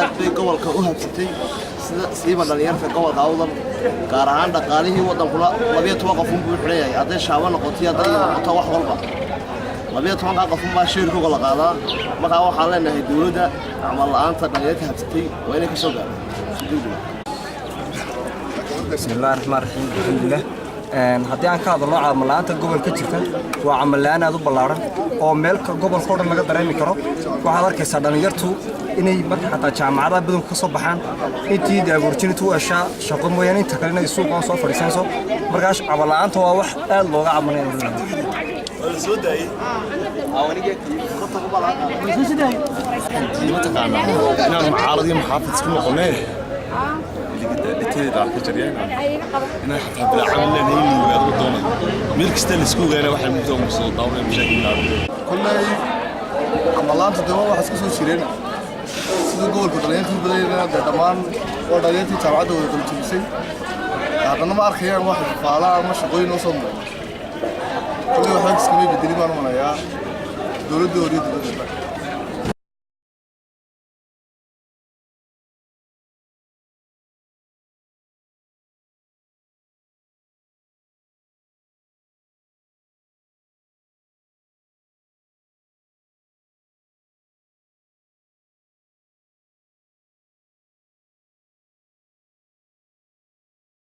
Aad bay gobolka u habsatay, sida siiba dhallinyarta gobolka Awdal, gaar ahaan dhaqaalihii waddankuna 12 qof unbuu xidhan yahay. Hadday shaabo noqoto iyo hadday noqoto wax walba, 12-kaa qof unbaa share-kooga la qaadaa. Markaa waxaan leenahay dowladda, camal la'aanta dhallinyarta habsatay waa inay ka soo gaarto si degdeg ah. بسم الله الرحمن الرحيم، الحمد لله. Haddii aan ka hadalno camal la'aanta gobolka jirta, waa camal la'aan aad u ballaaran oo meel gobolka oo dhan laga dareemi karo. Waxaad arkaysaa dhallinyartu inay marka xataa jaamacadaha badanku ka soo baxaan, intii de opportunity u heshaa shaqo mooyaane, inta kale inay suuqan soo fadhiisanayso. Markaas camal la'aanta waa wax aad looga cabanaya. Mataqaanaa inaan mucaarad iyo muxaafid isku noqonee dhiteeda ka jariyaan inaan xataa bilaa camal leenahay in la ogaado doonayo. Meel kasta la isku ogaana waxay mugdo soo daawanaya mashaakil. Kolley camalaanta de waa wax iska soo jireen. Sida gobolka dhalinyarta u badanyana dee dhammaan waa dhalinyartii jaamacadda wada qalinjabisay, haddana ma arkayaan wax faala ama shaqooyin oo soo muuqda. Kolley waxba iskamay bedelin baan u malayaa dowladda hore iyo dowladda.